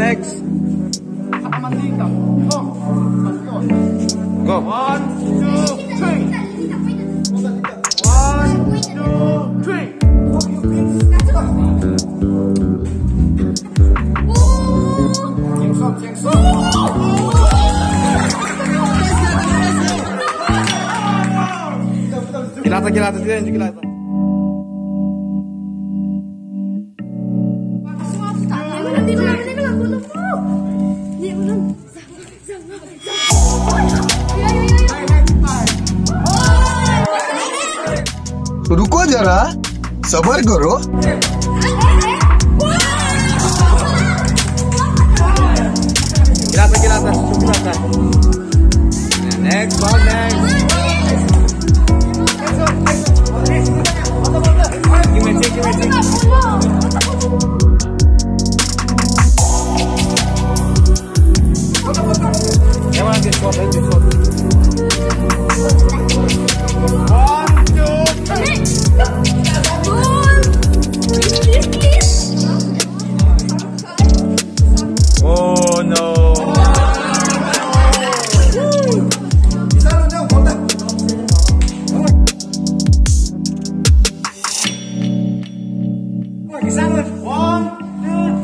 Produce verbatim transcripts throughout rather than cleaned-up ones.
Next. Go. One, two, three. One, two, three. Kilata, kilata, kilata, kilata. रुको जरा, सबर करो। Kilata, kilata, kilata. Next, ball, next. Give me, take, give me, take. Come on, get shot, get shot. One, two, three. Oh no. One, two,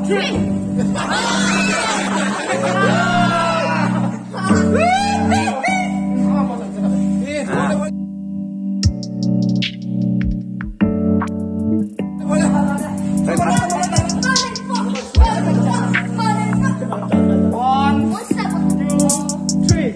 three. One, two, three.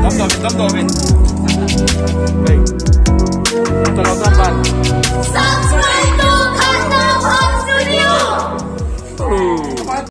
Come down, come down.